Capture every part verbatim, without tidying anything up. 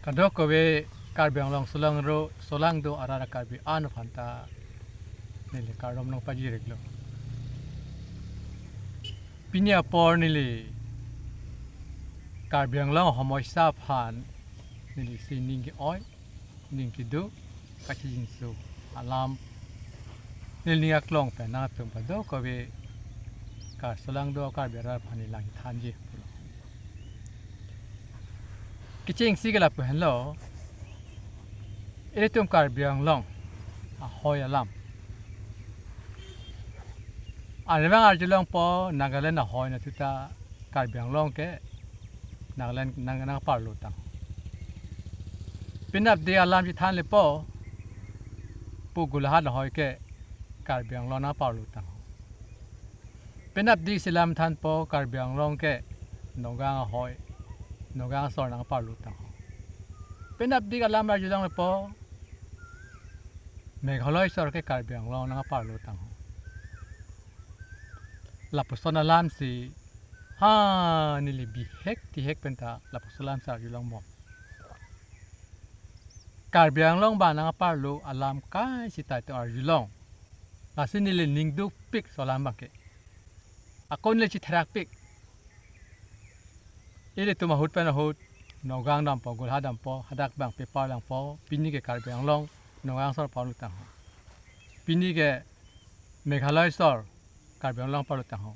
Kadokave Karbi Anglong solangdo, solang do arat Karbi an aphanta neli kardom nangpajir-iklo. Pini apor neli Karbi Anglong homoisa aphan neli si ning ke-oi, ning kedo, kachijinso alam neli ning aklong pen nangtum kadokave Kar solangdo Karbi arat aphan neli lang thanji pulo. Kechengsi ke lapu henlo, ilitum Karbi Anglong ahoi alam. Arnivang arjulongpo Nagaland ahoi nathu ta Karbi Anglong ke Nagaland nang nangparlo tang. Penapdik alam chethan lepo pu Golaghat ahoi ke Karbi Anglong nangparlo tang. Penapdik si alam thanpo Karbi Anglong ke Nagaon ahoi, Nagaon asor nangparlo tang. Penapdik alam arjulong lepo Meghalaya asor ke Karbi Anglong nangparlo tang. Lapuson alam si ha neli bihek tihek penta lapuson alam si arjulong mo. Karbi Anglong abang nangparlo alam kaisita itum arjulong. Lasi neli ning dukpik laso alam abang ke. Ako neli chetherakpik. Ilitum ahut pen ahut, Nagaon dampo, Golaghat dampo, hadak abang paper langpo, pini ke Karbi Anglong Nagaon asor parlo tang ho. Pini ke Meghalaya asor Karbi Anglong parlo tang ho.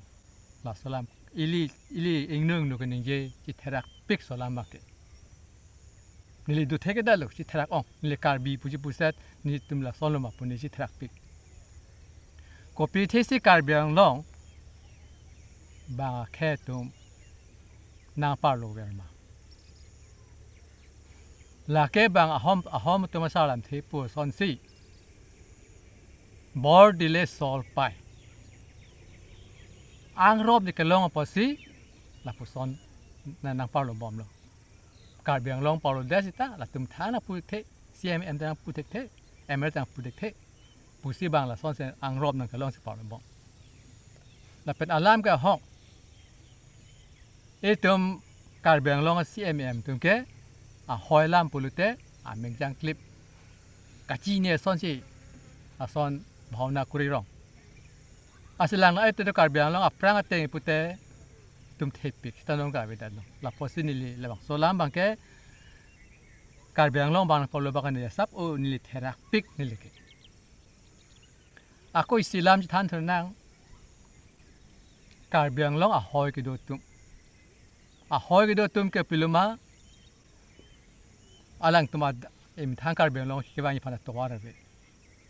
Laso alam ili ili ingno ingno keningje chetherakpik laso alam abang ke. Neli do thekthedetlo chetherak ong, neli Karbi puji puset nelitum lasonlo ma pu neli chetherakpik. Kopi athesi Karbi Anglong abang akhei atum nangparlo ver ma? Lake abang ahom ahom atum asar alamthe pu asonsi bor dile sol pai. Angrop ne kelong apotsi lapuson na nangparlo bomlo. Karbi Anglong parlodet sita latum than apu thekthe, C M M than apu thekthe, M L A than apu thekthe. Pusi abang lasonsi angrop nangkelongsi parlo bom. Lapen alam ke ahok. Itum Karbi Anglong a-C M M atum ke ahoi alam pulote ameng jangklip. Kachini asonsi ason bhaona kuri rong. Lasi lang la ete do Karbi Anglong aphrang ateng pute itum thepik sita nong ka avedet lo. Lapusi neli labangso alam abang ke Karbi Anglong abang parlo abang neli asap o neli therakpik neli ke. Ako isi alam chethan thunang, Karbi Anglong ahoi kedo atum. Ahoi kedo atum ke piloma alangtum ad-, emethang Karbi Anglong kevang iphan atovar ave.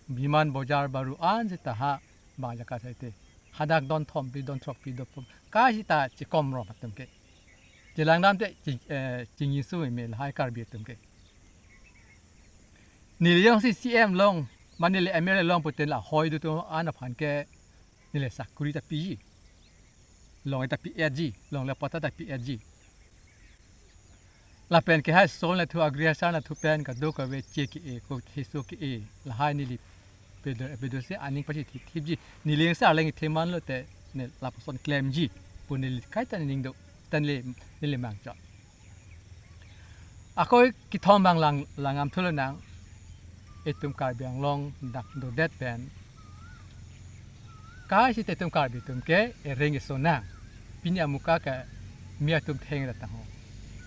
Biman bojar baru an sita ha abang jaka saite. Hadak don thompi, don throkpi, don pum. Kaisita chekom rom atum ke. Chelang damte chi-, eh, chingsu me lahai Karbi atum ke. Neli jongsi C M long, mane neli M L A long pute la ahoi do atum an aphan ke neli sakuri ta piji. Long ta pi-etji, longle patta ta pi-etji. Lapen ke hai sol nathu agri asar nathu pen kadokave che ke-e, ko keso ke-e, lahai neli pedo, pedo si aning pachethipji. Neli sa leng theman lote ne lapuson klemji pu neli kaita ning do, tan le neli mangchot. Ako kethom abang lang, langdam thulonang, itum Karbi Anglong dak dodet pen kaisita itum Karbi atum ke ereng eson nang. Pini amuka ke Miya atum thengre tang ho.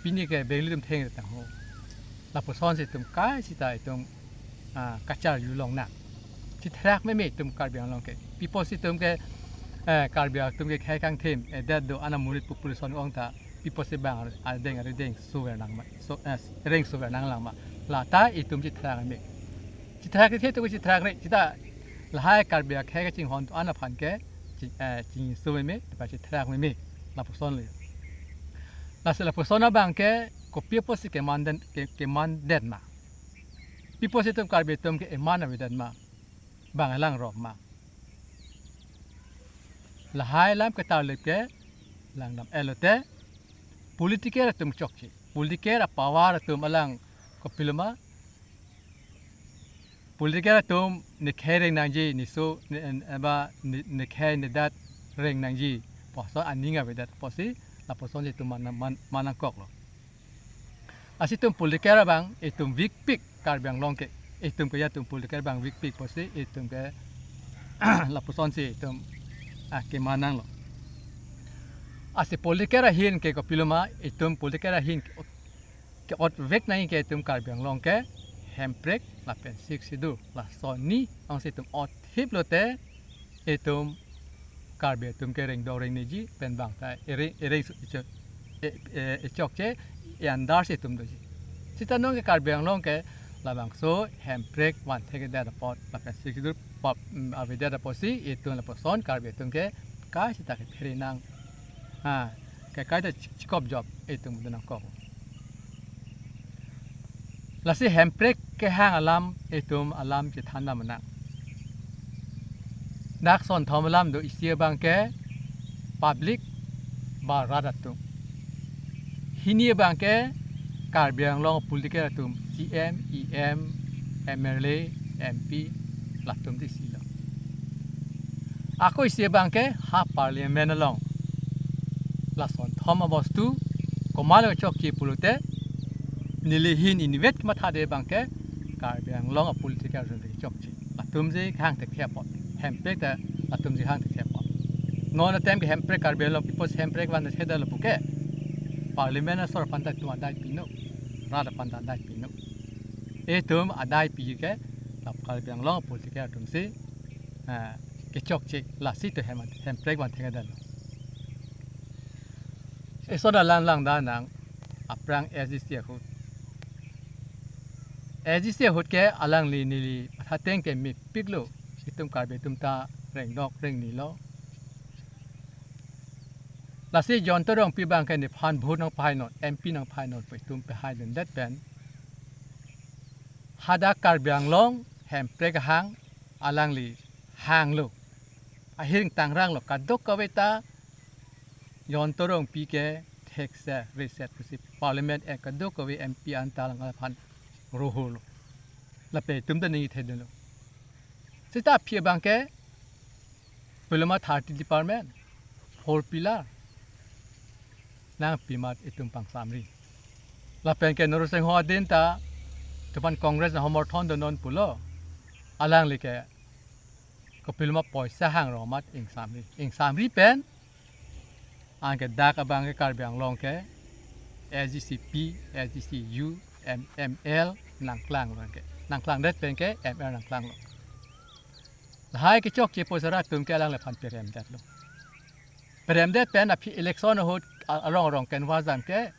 Pini ke Bengali atum thengre tang ho. Lapusonsi itum kaisita itum, ah, kacharjulong nang. Chetherak meme itum Karbi Anglong ke. Pi apotsi itum ke, eh, Karbi atum ke khei kangthim, eh, det do ana monit population ong ta. Pi apotsi abang adeng adeng suver nang ma. So, eh, reng suver nang lang ma. Lata itum chetherak meme. Chetherak kethe itum chetherak re. Sita lahai Karbi akhei kachinghon atum an aphan ke chi-, eh, chingsu meme, chetherak meme. Lapuson le. Lasi lapuson abang ke kopi apotsi keman den, ke, keman den ma. Pi apotsi itum Karbi atum ke eman avedet ma. Bang lang rok ma. Lahai alam ketarlip ke langdam-et lote political atum chokche. Political apower atum alang kopiloma. Political atum ne khei reng nangji, ne so, ne, ne, ba, ne, ne khei ne det reng nangji. Puson aning avedet pusi, lapuson itum man, man, man nangkoklo. Lasi itum politiker abang itum vekpik, Karbi Anglong ke. Itum ke ya itum politiker abang vekpik pusi itum ke lapusonsi itum, ah, kemanang lo. Lasi politiker ahin ke kopiloma, itum politiker ahin ke, ke-otvek nangji ke itum Karbi Anglong ke hemprek lapen Sixth Schedule, lason ni ongsi itum otthip lote itum Karbi atum ke rengdok rengneji pen bang ta ere, ere su-, icho-, e, e, e chokche, e andar si itum doji. Seta non ke Karbi Anglong ke labangso hemprek vanthekdet apot lapen Sixth Schedule pap, mm, avedet apotsi itum lapuson Karbi atum ke kai seta kephere nang. Ha, ke kai ta chik-, chikop jop itum do nangkok. Lasi hemprek kehang alam itum alam chethan dam nang. Dak son thom alam do, isi abang ke public ba rat atum. Hini abang ke Karbi Anglong politiker atum, C M, E M, M L A, M P, latum ti isi lo. Ako isi abang ke ha parliament along. Lason thom abostu, komatlo chokche pulote, neli hin inutvet kemathade abang ke Karbi Anglong apolitiker atum chokche. Latumsi hang thekthe apot. Hemprek ta latumsi hang thekthe apot. Non atem ke hemprek Karbi Anglong People's Hemprek vanthekdet lo puke, parliament asor aphan ta itum adai pinon. Rat aphan ta adai pinon. Itum adai pi ke la Karbi Anglong apolitiker atumsi, ah, kechokche, lasi itum hem, hemprek vanthekdet lo. Ison alang lang da nang aphrang S D C ahut. S D C ahut ke alangli neli pathateng ke mepiklo, itum Karbi atum ta rengdok rengni lo. Lasi Jayanta Rongpi abang ke nephan vote nangpahainon, M P nangpahainon pu itum pahaidundet pen, hadak Karbi Anglong hemprek ahang alangli hanglo. Ahiring tangrang lo, kadokave ta Jayanta Rongpi ke thekser reser pusi parliament e kadokave M P anta alang aphan rohor lo. Lapen itum ta ningje thedunlo. Seta aphi abang ke piloma thirty department, four pillar nangpi amat itum pangsamri. Lapen ke Norongsing Singho adin ta itum aphan Congress nahomorthon donon pulo. Alangli ke kopiloma poisa hang ro amat ingsamri. Ingsamri pen anke dak abang ke Karbi Anglong ke S D C P, S D C U, M-, M L nangklanglo ke. Nangklangdet pen ke M L nangklanglo. Lahai kechokche pu sara atum ke alangliphan peremdetlo. Peremdet pen aphi election ahut a-, arong arong canvass dam ke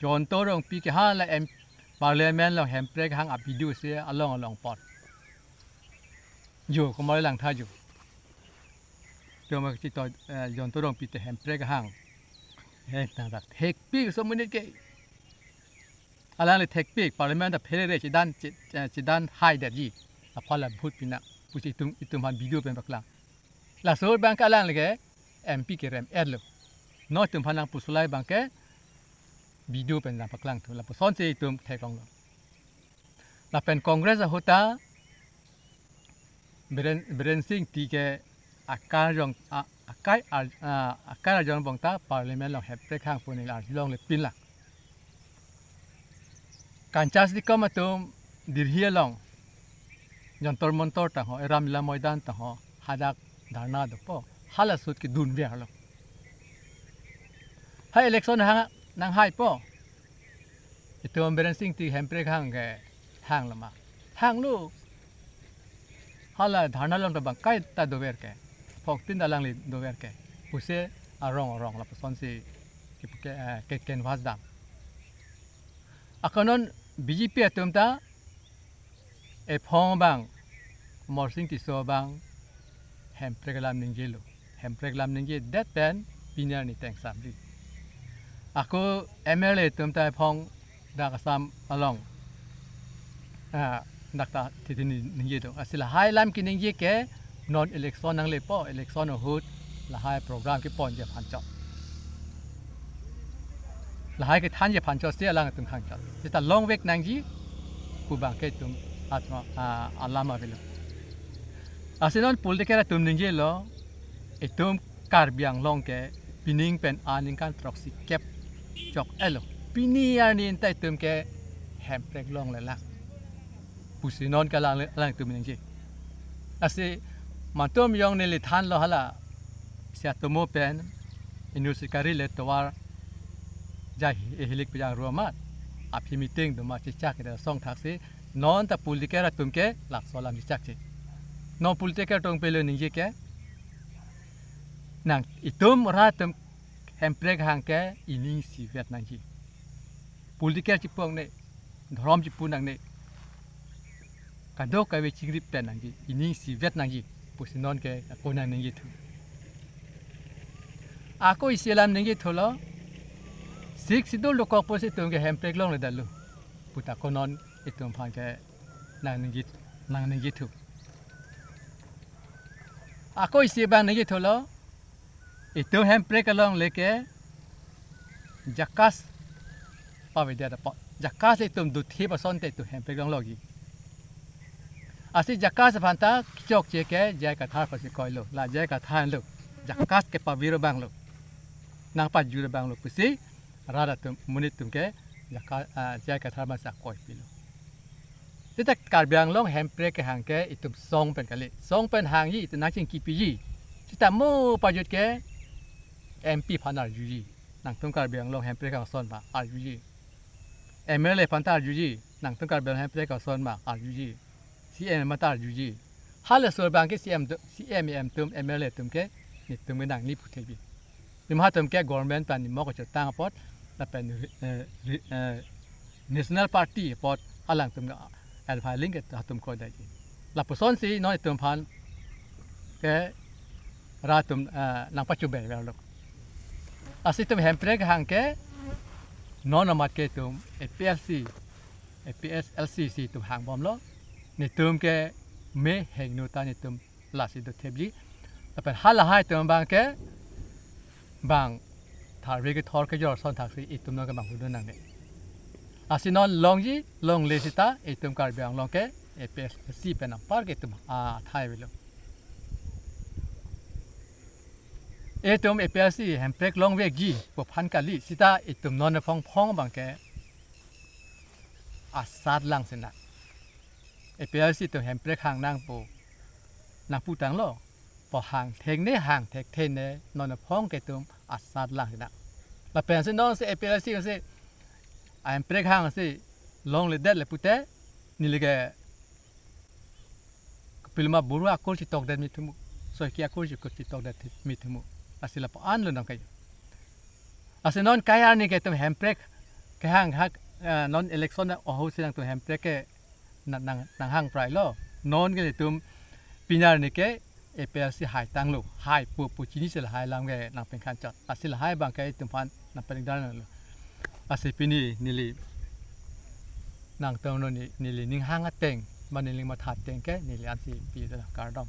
Jayanta Rongpi ke hala M-, parliament along hemprek hang a-video si along along apot. Jo, komat lang tha jo. Itum ke chito, eh, Jayanta Rongpi te hemprek hang. Eh, nang dak thekpik so monit ke. Alangli thekpik, parliament apherere chedan, che-, eh, chedan haidetji. Aphan la vote pinang pusi itum, itum aphan video pen paklang. Laso abang ke alangli ke M P kerem-etlo. Non itum aphan nangpusulai abang ke video pen nangpaklangthu. Lapusonsi itum theklonglo. Lapen Congress ahut ta Biren, Biren Singh Engti ke akai arjong, a-, akai ar-, a, akai arjong angbong ta parliament along hemprek hang pu neli arjulongle pinlang. Kanchas Dikom atum Delhi along Jantar Mantar tangho, Ram Lila Maidan tangho, hadak dharna dopo, hala ahut kedun verlo. Ha election hang nanghaipo. Itum Biren Singh Engti hemprek hang ke hanglo ma? Hanglo. Hala dharna along ta bang kaita dover ke. Phongtin ta alangli dover ke. Pusi arong arong lapusonsi ke, ke, eh, ke canvass dam. Ako non B J P atum ta ephong abang, Amarsing Tisso abang hemprek alam ningjelo. Hemprek alam ningjedet pen pini arni ta ingsamri. Ako M L A atum ta ephong dak Assam along, ah, dak ta titi ni-, ningjedo. Lasi lahai alam keningje ke non election nanglepo, election ahut lahai program keponji aphan chot. Lahai kethanji aphan chotsi alangtum hangchot. Seta longvek nangji pu abang ke itum atma, ah, alam avelo. Lasi non politiker atum ningjelo, itum Karbi Anglong ke pining pen aningkan throksi kep chok-etlo. Pini arni ta itum ke hemprek longle lang pusi non ke alang, alangtum ningje. Lasi mantum jong neli thanlo hala, si atomo pen inut sikari le tovar jai ehilik pejang ruamat, aphi meeting doma chichak ida song thaksi non ta politiker atum ke laso alam chichak che. Non politiker atum pelo ningje ke, nang itum rat atum hemprek hang ke ining isivet nangji. Politiker chipu nangne, dhorom chipu nangne, kadokave chingri pen nangji, ining isivet nangji pusi non ke ako nang ningje thu. Ako isi alam ningje thulo, Sixth Schedule dokok pusi itum ke hemprek longle detlo puta ako non itum aphan ke nang ningje, nang ningje thu. Ako isi abang ningje thulo, itum hemprek alongle ke JACAS pavedet apot, JACAS itum dothe ason te itum hemprek longlo ji. Lasi JACAS aphan ta kechokche ke J I Kathar pusi koilo, la J I Kathar lo JACAS kepavir abang lo, nangpajut abang lo pusi rat atum, monit atum ke JACAS, ah, J I Kathar masa koi pilo. Seta Karbi Anglong hemprek kehang ke itum song pen kali. Song pen hangji, itum nangchingkipiji. Seta mo pajut ke M P aphan arjuji, nangtum Karbi Anglong hemprek hang ason ma arjuji. M L A aphan ta arjuji, nangtum Karbi Anglong hemprek hang ason ma arjuji. C M aphan ta arjuji. Hala sur abang ke C M do-, C M, M L A atum ke, netum ke nangli puthebi. Netum hatum ke government ta nimok kachotang apot, lapen, eh, ri-, eh, National Party apot alangtum ke advisory ke hatum kodaiji. Lapusonsi non itum aphan ke rat atum, eh, nangpachubai verlo. Lasi itum hemprek hang ke non amat ke itum A P H L C, A P H L C si itum hangbomlo. Netum ke me hengno ta netum lasi dothepji. Lapen halahai atum abang ke bang tharve kethor kejor ason thaksi itum non ke bang hudun nangne. Lasi non longji, longle seta itum Karbi Anglong ke A P H L C pen anpar ke itum athai avelo. Itum A P H L C hemprek longvekji pu aphan kali, seta itum non aphong phong abang ke asat lang sina. A P H L C atum hemprek hang nang pu, nangpu tanglo. Pu hang thekne hang thekthe ne non aphong ke itum asat lang sina. Lapensi nonsi A P H L C si hemprek hangsi longledet le pute, neli ke pilma buru akur chitokdet mi thumu, soiki akur chitokdet mi thumu. Lasi lapu-an lo nang kayo. Lasi non kai arni ke itum hemprek kehang hak, eh, non election ahut si nangtum hemprek ke na-, nang, nanghang prailo. Non ke itum pini arni ke A P H L C hai tanglo, hai pu pu chinisi lahai alam ke nangpengkhan chot. Lasi lahai abang ke itum aphan nangpengdar nanglo. Lasi pini neli nangtum non ne-, neli ning hang ateng, ma neli matha ateng ke neli ansi pidetlo, kardom.